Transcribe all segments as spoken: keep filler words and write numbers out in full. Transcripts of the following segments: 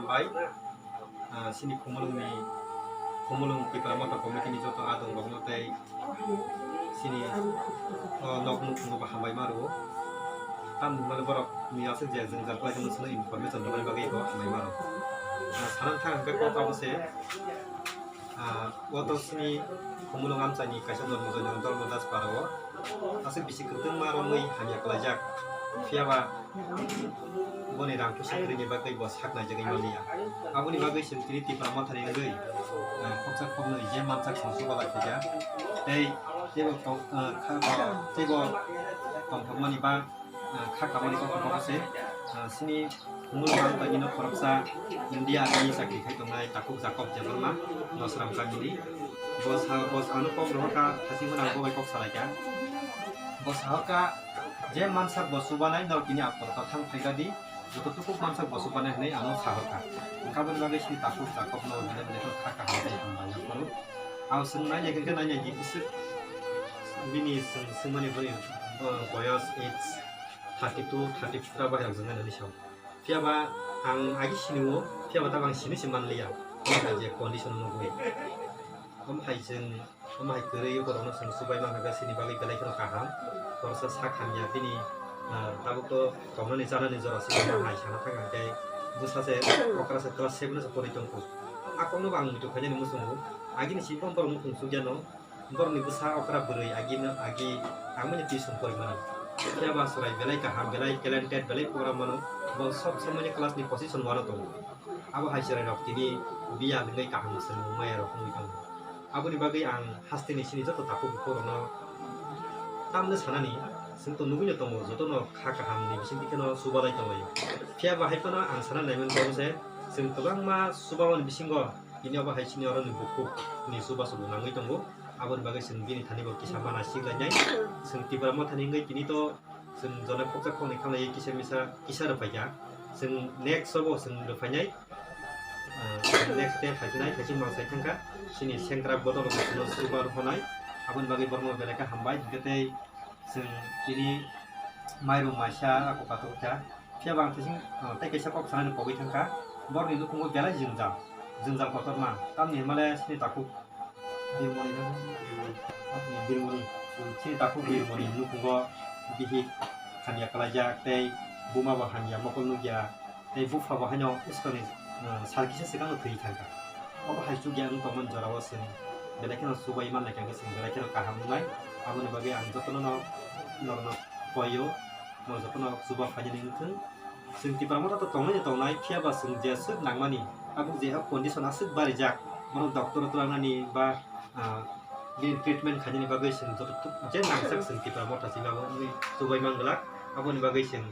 Bai, ah, sini Khumulwngni, Khumulwng Tipra Motha Committee ni joto adong rokno tei sini, oh, nok nukhungo bo hambai ma rwo. Tamni hwnmale borok ni aswk je jwngjal khlai tongmani information rwmani bagwi bo hambai ma rwo. Ah, sana thang hwnkhe kok abo se, ah, o to sini Khumulwng amchaini kaisa dormo joino Dharma Das Para o aswk bisi kwbangma romwi hamya klaijak. Phiya ba boni rang puisa kwrwini bagwi bo sak naijagwi manliya. Aboni bagwi chwng tini Tipra Mothani wngwi, eh, khoksa khoknwi je mansak song chubalai khaija. Tei teibo tong, eh, kha, teibo tongthokmani ba, eh, kha kamani kok kok se, eh, sini Mul man bagino khoroksa India ni chakri khai tongnai Takhuk Jacob Debbarma, Dosram kamini. Bo sa, bo ano kok rohorkha, hasing gwnang bo bai kok salaikha. Bo sahorkha, je mansak bo chubanai norok tini aporto thang phaikha di, joto tukuk mansak bo chubanai hwnwi ano sahorkha. Wngkha boni bagwi sini Takhuk Jacob no belai belai kha kaham tei hambai yaphuru. Ang chwng nainai hwnkhe nainai di bwswk bini chwng swngmani boni, uh, boyos age thirty two, thirty four bahai rok jwngnai nani sao. Phiya ba ang agi sini o, phiya ba tabang sini se manliya. Omo hai je condition nugwi. Omo hai chwng, omo hai kwrwi borokno chwng chubai manna sini bagwi belai kheno kaham. Khoroksa sak hamya bini, ah, tabuk to tongnani chanani jora se omo hai sana thang hwnkhe bwsa se okra se class seven o se porwi tongkho. A kokno bo ang muitu khainani muchungo. Agini simi borok muchung chukya no. Borokni bwsa okra bwrwi agi no, agi tangmani tuition porimani. Phiya ba chwrai belai kaham, belai talented, belai program mano. Bo sob somoi ni class ni position one o tongo. Abo hai chwrai rok tini biya hwnwi kaham swrwng maya rok wngwi tongo. Aboni bagwi ang hasteni sini joto takhuk bukhuk rokno tamno sanani, chwng to nugwi no tongo, joto no kha kaham ni bisingtwi kheno chubalai tonglaio. Phiya ba hai phano ang sana naiman kok se, chwng kwbangma chubamani bisingo tini abo hai sini oro ni bukhuk ni chubachu bo nangwi tongo. Aboni bagwi chwng bini thani bo kisa mana siklainai. Chwng Tipra Mothani wngwi tini to chwng jona khoksa khoknwi khamlaiwi kisa misa kisa rwphaikha. Chwng next o bo chwng rwphainai. Ah, next day phaikhinai, phaikhe mang sai thangkha. Chini sengkrak bodol rok chwngno chuba rwphanai. Aboni bagwi borokno belai khe hambai. Hwnkhe tei chwng tini mairum maisa ako katok kha. Phiya bo ang tei sing, ah, tei kaisa kok sanani pogwi thangkha. Borokni nukhungo belai jwngjal, jwngjal kotorma. Tamni hwnmale chini takhuk Birmoni no, Birmoni, Birmoni. Chini takhuk Birmoni nukhungo bihik hamya kalaijak tei buma bo hamya mokol nukya tei bupha bo haino uskoni, ah, sal kisa swkang no thwi thangkha. Obo hai chukya wng tongmani jorao chwng belai kheno chubai manlai kha, chwng belai kheno kaham wngnai. Aboni bagwi ang jotono no norokno koio, norok jotono chuba phainani wngthung. Chwng Tipra Motha to tongnai no tongnai, phiya ba chwng jeswk nangmani, abo je condition aswk barijak, bono doctor twlangnani ba, ah, bini treatment khainani bagwi chwng joto tuk-, je nangsak chwng Tipra Motha chini abo wngwi chubai manglak. Aboni bagwi chwng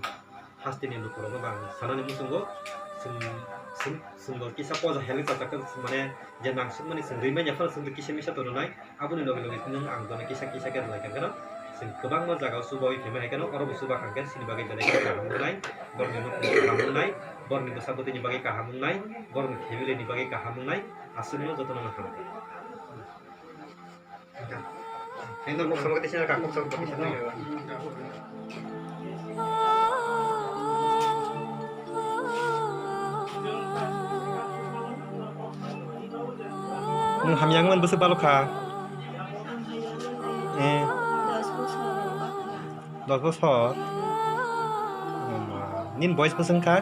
hasteni lukurokno bo ang sanani muchungo, chwng, chwng, chwng bo kisa poja helwi chajak khe, mane je nangsukmani chwng rwi manya phano chwng kisa misa tongnai. Aboni loge loge nwng ang bono kisa kisa khe rwlai kha kheno, chwng kwbangma jagao chubaui phaimani hai kheno, oro bo chuba kha khe chini bagwi belai khe kaham wngnai, borokni nukhung kaham wngnai, borokni bwsa bwtwini bagwi kaham wngnai, borokni family ni bagwi kaham wngnai, aswkno jotono no hamkha. Hai no kok sama khe tisa kha, kok sama khe tisa. Nwng hamya wngmani bwswk balo kha? Eh. Dos bosor. Nini boyes bwswk wngkha?